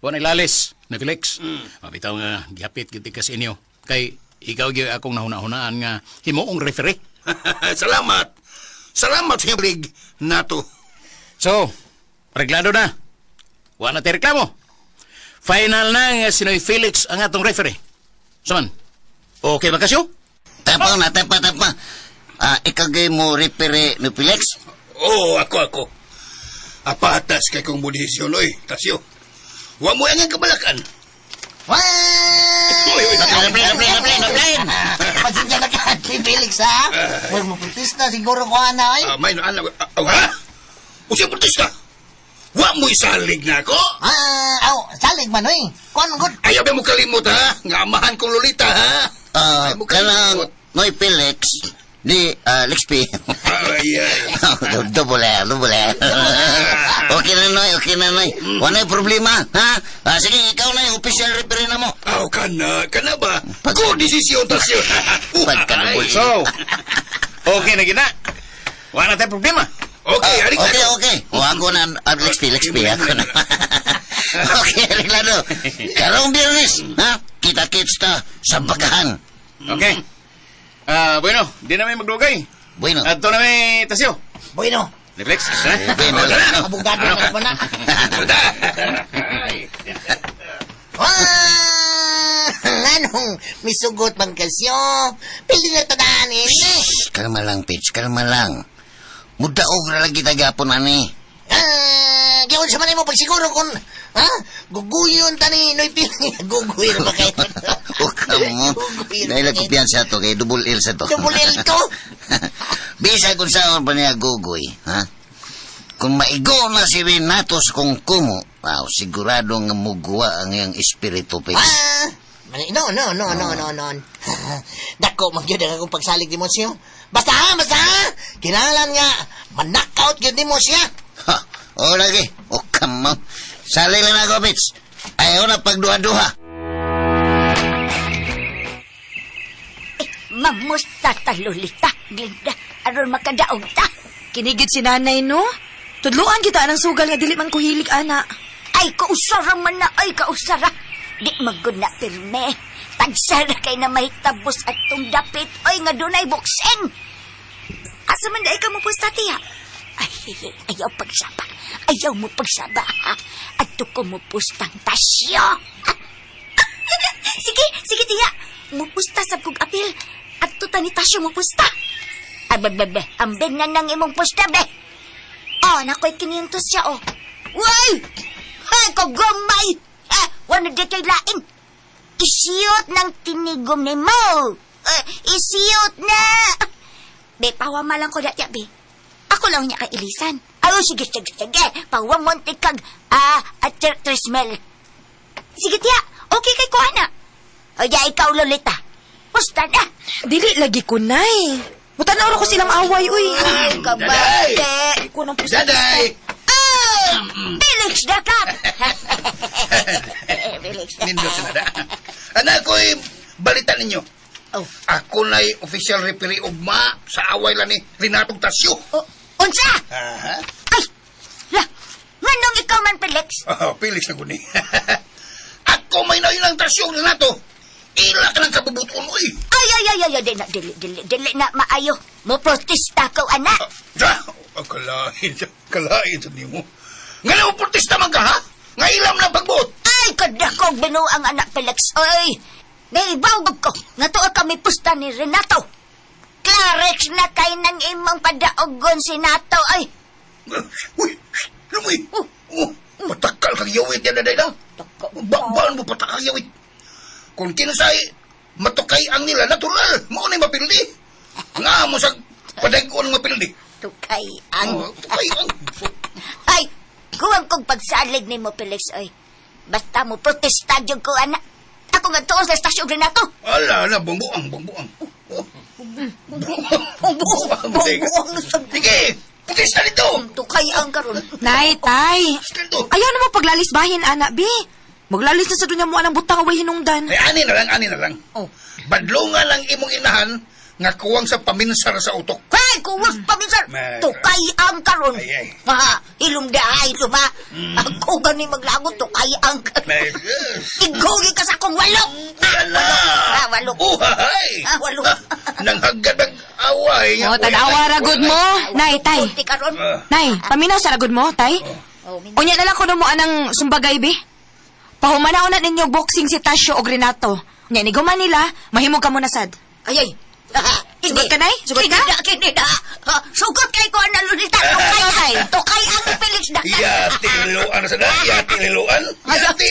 uh, ilalis, Noy Felix. Mabitaw nga gihapit gid ka sa inyo. Kay ikaw gyud akong nahuna-hunaan nga himuong referee. Salamat. Salamat sa inyong lig nato. So, reglado na. Wa na tay reklamo. Final na nga si Noy Felix ang atong referee. Suman, okay ba kasyo? Tapaw na, tapa, tapa. Ah, ikaw gay mo referee ni Felix? Oh, ako ako. Apatas kay kong mudesisyon oy, Tasyo. Wa mo ang kabalakan. Uy, uy, Naplin, naplin, naplin, naplin. Pasensya na ka, Ate Felix, ha? Huwag mo protesta, siguro ko ana, ay. Ah, may no anak. Ah, ha? Usa protesta. Wa mo isalig na ako. Ah, aw, salig man, oy. Kuan good. Ayaw ba mo kalimot ha? Nga amahan kong lolita ha? Ah, Ayaw mo kanang kalimot. Noy Felix, ni Lex P. Ay, ay. Double L, double L. Okay na, Noy, okay na, Noy. Wala problema, ha? Ah, sige, ikaw na yung official referee na mo. Aw, kana, kana ba? Good decision, Tasyo. Pagkadubol. So, okay na gina. Wa na tay problema. Okay, Ah, alik okay, okay. O, ako na, Lex P, Lex P, ako na. Okay, reglado. Karong Biyernes, ha? Kita-kits ta sa bakahan. Okay. Ah, bueno, di na may magdugay. Bueno. Adto na may tasyo. Bueno, Noy Felix, ha? Bueno. abogado na naman na. Ah, anong misugot bang kasyo? Pili na tadaan eh. Shh, kalma lang, Pitch, kalma lang. Mudaog ra lagi tagapon, ani. Ah, gawin sa man mo pagsiguro kung, ha? Guguyon tani, Noy Pili. Guguyon ba kayo? O kamo. Guguyon Dahil ba kayo? kumpiyansa to, kay double L sa to. Double L to? Bisa kung saan pa niya gugoy, ha? Kung maigo na si Renato sa kung kumo, wow, sigurado nga muguwa ang iyang espiritu, Pitch. Ah, no, no, no, no, no, no. Dako, magyud ang akong pagsalig ni mo siya. Basta ha, basta ha. Kinahanglan nga, man-knockout gyud ni mo siya. Ha, o lagi. O kamo. Sali lang ako, Pitch. Ayaw na pagduha-duha. Mamusta ta, Lolita, Glinda, aron makadaog ta. Kinigid si nanay, no? Tudluan kita anang sugal nga dili man ko hilig, ana. Ay, kausara man na, ay, kausara. Di magod na pirme. Tagsara kay na mahitabos at tong dapit, ay, nga dunay buksin. Asa man dai ka mo pusta, tiya? Ay, ayaw pagsaba. Ayaw mo pagsaba, ha? At ko mo pustang tasyo. Sige, sige, tiya. Mupusta sa kog apil. At tuta ni tasyo mupusta. Ay, be, be, be. Ambing na nang imong pusta, be. Oh, nakoy 500 siya, oh. Way! Ay, kagumay! Ah, wala di kay lain. Isiyot ng tinigom ni mo. Eh, isiyot na! Be, pawama lang ko dati, be. Ako lang niya kay Ilisan. Ay, oh, sige, sige, sige. Pawamonte kag, ah, at trismel. Sige, tiya. Okay kay kuha na. O, ya, ikaw, Lolita. Pusta na. Dili lagi ko, nay. Mutanaw ra ko silang away, uy. Ay, kabate. Ko nang pusta. Daday! Ay, Felix Dakap. Felix. Nindot sa nada. Anak ko'y balita ninyo. Oh. Ako na'y official referee ugma sa away lang ni Renato Tasyo. Oh, unsa? Aha. Ay, la, nganong ikaw man, Felix? Oh, Felix na guni. Ako may nayon ang Tasyo, Renato. Ila ka ng kabubuton, uy. Ay, ay, ay, ay, ay, di na, dili, dili, dili na, maayo. Mo protesta ko, anak. Ah, ah, kalain, kalain sa nimo. Nga na mo protesta man ka, ha? Nga ilam na pagbuot. Ay, kadakog binuang anak, Felix. Oy, naibawag ko. Nga tuwa kami pusta ni Renato. Klaro Parex na kay nang imong padaogon si Nato ay. Uy, lumoy. Oh, patakal kang yawit yan na na. Bakbaan mo patakal yawit. Kung kinsay, matukay ang nila natural. Mao na'y mapildi. Nga mo sa padagon mapildi. Tukay ang. Oh, tukay ang. Ay, kuwang kong pagsalig ni mo, Felix, oy. Basta mo protesta jud ko, anak. Ako nga tuon sa estasyon Renato. Ala, ala, bumbuang, bumbuang. Oh. Ang buong, buong Sige, protesta dito. Tukay ang karon. Nay, tay. Protesta dito. Ayaw na mo paglalis bahin, ana, bi. Maglalis na sa dunya mo anang butang away hinungdan. Ay, ani na lang, ani na lang. Oh. Badlungan lang imong inahan nga kuwang sa paminsar sa utok. Hey, kuwas pa minsan. Tukay ang karon. Ay, ay. Ha, ilom da, ilom ha. Ako gani maglagot, tukay ang karon. Ay, yes. Igugi ka sa akong walok. Ala! Ah, walok. Uhahay! Ah, walok. Nanghagad ang away. O, tanawa ragod mo. Nay, tay. Kunti karon. Nay, paminaw sa ragod mo, tay. Oh, min- Unya na lang kuno mo anang sumbagay, bi. Pahumanaw na ninyo boxing si Tasyo o Renato. Unya ni guman nila, mahimog ka muna sad. Ay, ay. Ah, Sugot ka, Nay? Sugot ka? Kini na, kini na. Ah, Sugot kay ko ang nalulita. Tukay Tay. ang, tukay ang Felix na. Yati liluan sa na. Yati liluan. Yati.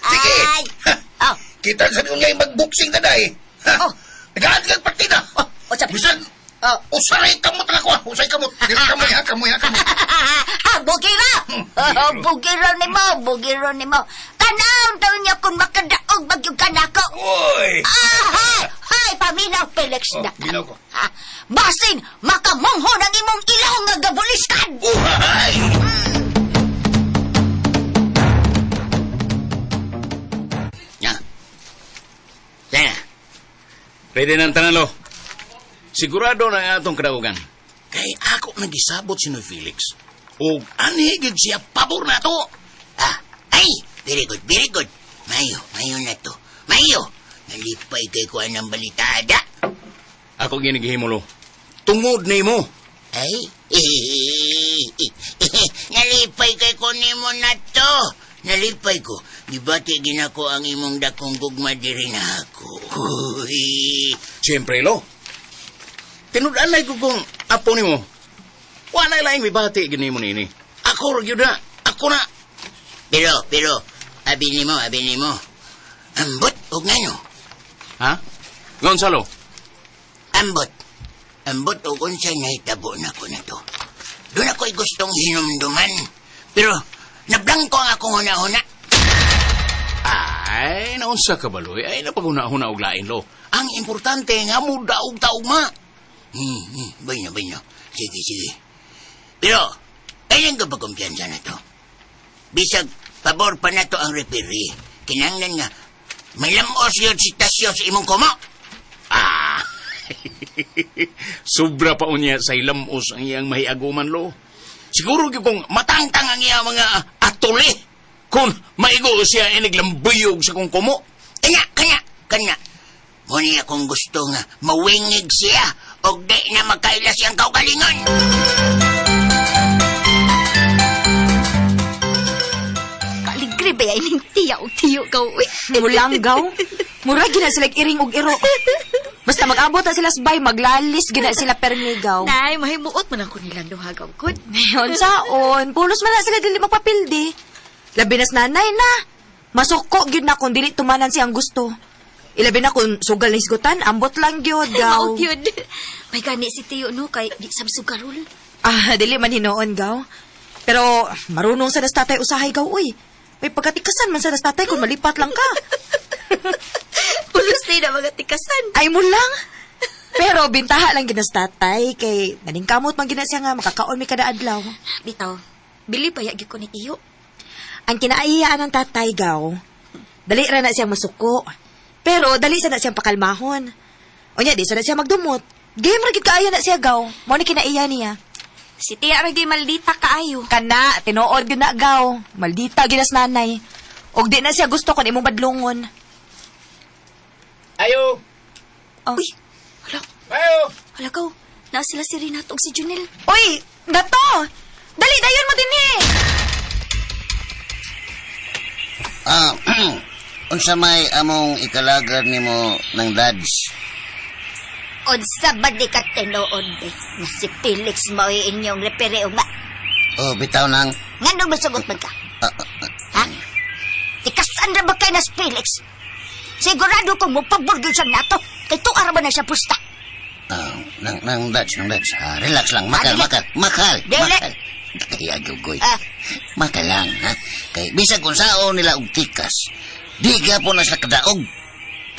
Sige. Ay. Ha, Oh. Kita sa niyo mag-boxing na day. Ha? Oh. Nagaan kang partida. Oh, oh, sabi. Bisan. Oh. Usaray kamot lang ako. ah. Usay kamot. Dili kamoy ha, kamoy ha, kamoy. Ah, bugira! Ah, bugira ni mo, bugira ni mo. Tanaw daw niya kung makadaog magyug ka nako. Uy. Ah, hay, hay, paminaw, Felix Oh, na. minaw ko. Ah, basin, makamungho ng imong ilaw nga gabuliskan. Uhahay! Ya. Sana. Ready na ang tanan, lo. Sigurado na ang atong kadaugan. Kay ako nagisabot si Noy Felix. Og anhi gid siya pabor na to. Ah, ay, very good, very good. Mayo, mayo na to. Mayo. Nalipay kay kuan ng balitada. Ako ginigihimo, lo. Tungod nimo. Ay, nalipay kay ko nimo na to. Nalipay ko. Gibati ginako ang imong dakong gugma diri na ako. Siyempre, lo. Tinud-anay ko kung apo nimo. Wala laing mibati gid nimo niini. Ako ra gyud na. Ako na. Pero, pero, abi nimo, abi nimo. Ambot og ngano? Ha? Gonzalo, Ambot. Ambot og unsa nahitabo na ko na to. Doon ako'y gustong hinumduman. Pero, nablangko ang akong huna-huna. Ay, naunsa ka baloy? Ay, napaguna-huna og lain, lo. Ang importante nga mo daog-taog ma. Bueno, bueno. Sige, sige. Pero, kailan ka ba kumpiyansa na to? Bisag, pabor pa na to ang referee. Kinanglan nga, may lamos yun si Tasyo sa imong kumo. Ah! Sobra pa unya sa ilamos ang iyang mahiaguman, lo. Siguro gyud kung matangtang ang iyang mga atuli. Kung maigo siya iniglambuyog sa kong kumo. Kanya, kanya, kanya. Muna akong gusto nga mawingig siya o di na makaila siyang kaugalingon. Kaligre ba yan ning tiya og tiyo ka, uy. Mulanggaw. Mura gina sila iring og iro. Basta mag-abot na sila sa bay, maglalis gina sila permigaw. Nay, mahimuot man ako nilang duha gawkod. Ngayon, saon, pulos man na sila dili magpapildi. Labi nas nanay na. Masuko gyud na kung dili tumanan siyang gusto. Ilabi na kung sugal na hisgutan, ambot lang gyud gaw. Maot yun. May gani si Tiyo no kay di sa sugarol. Ah, dili man hinuon gaw. Pero marunong sa nas tatay usahay gaw uy. May pagkatikasan man sa nas tatay kung malipat lang ka. Pulos na mga tikasan. Ay mo lang. Pero bintaha lang ginas tatay kay naningkamot man gina siya nga makakaon mi kada adlaw. Bitaw, bili pa yagi ko ni Tiyo. Ang kinaiyaan ng tatay gaw. Dali ra na siyang masuko. Pero dali sa na siyang pakalmahon. Unya di sa na siya magdumot. Game ra gid kaayo na siya gaw. Mao ni kinaiya niya. Si Tiya ra gyud maldita kaayo. Kana tinuod gyud na gaw. Maldita ginas nanay. Og di na siya gusto kon imong badlongon. Ayo! Oh. Uy, hala, Ayo! hala kaw. Naa sila si Renato ug si Junel. Uy, dato. Dali dayon mo dinhi. Ah, unsa may among ikalagad nimo ng dads? Unsa ba di ka tinuod eh, nga si Felix mao'y inyong repere ugma? Oh, bitaw nang. Nganong masugot man ka? Ha? Tikasan ra ba kay na si Felix? Sigurado kong mupabor gyud siya nato. Kay tuara ba na siya pusta? Ah, nang dads, nang dads. Ah, relax lang. Makal, Ah, dili. makal, makal, Dili. makal. Kaya gugoy. Ah. Makal lang, ha? Kay bisag kung sao nila og tikas, di gyapon na sila kadaog.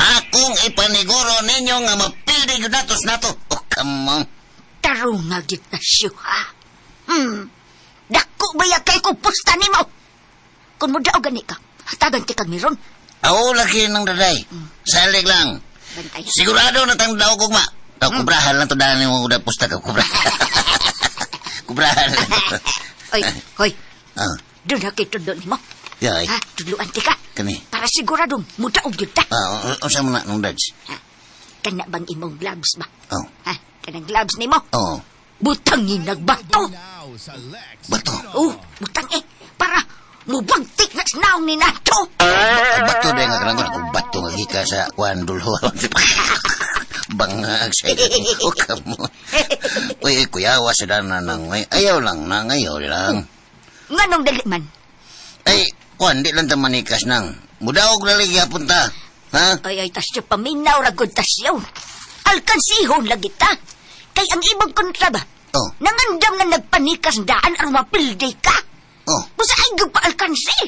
Akong ipaniguro ninyo nga mapildi gyud nato sa nato. Oh, come on. Tarong nga gyud na siya, ha? Dako ba ya kay kong pusta nimo? Kung mo daog gani ka, hatagan ti kag meron. Aw, lagi ng daday. Salig lang. Bantay. Sigurado na tang daog ugma. Daw, kubrahan lang to dahil mo udah pusta ka. Kubrahan. Kubrahan lang to. Oy, hoy, Ah, doon na kay tundo nimo. yay. Ha, tudluan ti ka. Kani. Para siguradong mudaog gyud ta. Ah, unsa mo na nung dads? Kana bang imong gloves ba? Oh. Ha, kanang gloves nimo? Oh, Butangin nagbato. bato. Oh, butang eh. Para mubagtik na naong ni nato. Bato dahil nga kanang ako bato nga gika sa kuan dulho. Bangag sa iyo. O kamo. Uy, kuyawa sa dana nang uy. Ayaw lang nang ayaw lang. Nganong dali man? Ay, kuan di lang ta manikas nang. Mudaog na lagi hapon ta. Ha? Ay, ay, tasyo, paminaw ra gud tasyo. Alkansihon lagi ta. Kay ang ibang kontra ba? Oh. Nangandam nga nagpanikas daan aron mapildi ka. Oh. Busa ay gyud pa alkansi.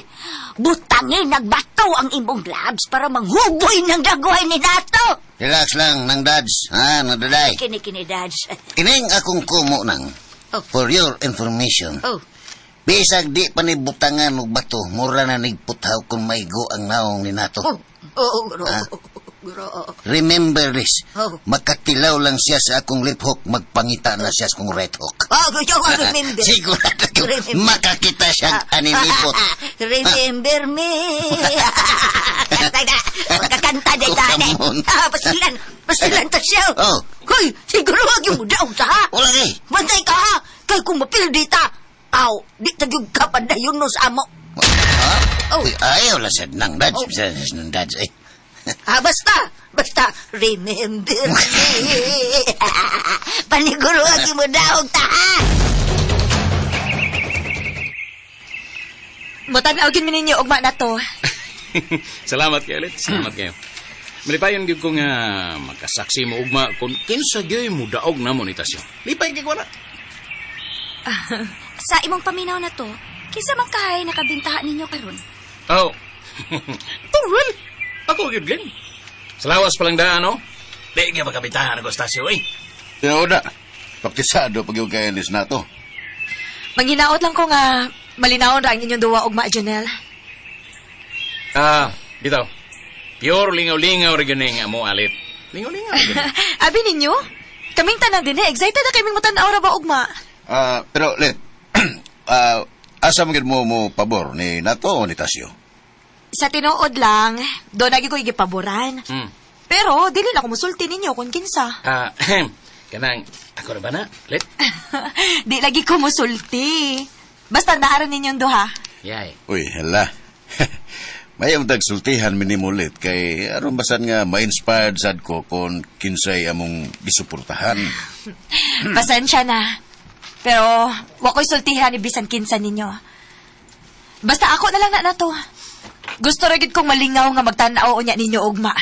Butangi nagbato ang imong gloves para manghuboy ng daguhay ni nato. Relax lang nang dads. Ha, nang daday. Kini kini dads. Kining akong kumo nang. Oh. For your information. Oh. Bisag di pa ni butangan og bato, mura na nigputhaw kung maigo ang naong ni nato. Oh. Oh, gro. Ah. Gro. Remember this. Oh. Makatilaw lang siya sa akong left hook, magpangita na siya sa akong right hook. Oh, gusto ko remember. Sigurado ko, Remember. makakita siyang aninipot. Remember me. Kanta na. Magkakanta na tani. Oh, come on. Ah, pasilan. Pasilan ta siya. Oh. Hoy, siguro wag yung daog ta ha. Wala kay. Bantay ka ha. Kay kung mapildi ta. Aw, di ta gyud ka padayon no sa amo. Ha? Oh. Uy, ayaw lang sa nang dads. Oh. Sa nang dads. Eh. Ah, basta. Basta, remember me. Paniguro wag yung daog ta ha. Mutan-aw gyud mi ninyo ugma na to. Salamat kayo, Let. Salamat kayo. Malipayon gyud ko nga makasaksi mo ugma kung kinsa gyud mo daog na mo ni Tasyo. Lipay kay wala. Sa imong paminaw na to, kinsa man kahay nakabintahan ninyo karon? Oh. Turwel. Ako gyud gin. Sa lawas pa lang daan, no? Di gyud makabintahan ako sa Tasyo, eh. Tinuod na. Praktisado pag yung kainis na to. Manghinaot lang ko nga malinawon ra ang inyong duwa ugma, Janelle. Ah, bitaw. Pure lingaw-lingaw ra gyud ning amo alit. Lingaw-lingaw ra gyud. Abi ninyo? Kaming tanan din eh. Excited na kaming mutan-aw ra ba ugma? Ah, pero, Let, asa man gyud mo mo pabor ni Nato o ni Tasyo? Sa tinuod lang, doon lagi ko igipaboran. Pero dili na ko musulti ninyo kung kinsa. Ah, kanang ako ra ba na? Let. Di lagi ko musulti. Basta naaran ninyong duha. Yay. Uy, hala. May ang tagsultihan minimulit kay aron basan nga ma-inspired sad ko kung kinsay among gisuportahan. Pasensya na. Pero wa ko'y sultihan ni bisan kinsa ninyo. Basta ako na lang na to. Gusto ra gid kong malingaw nga magtan-aw unya ninyo ugma.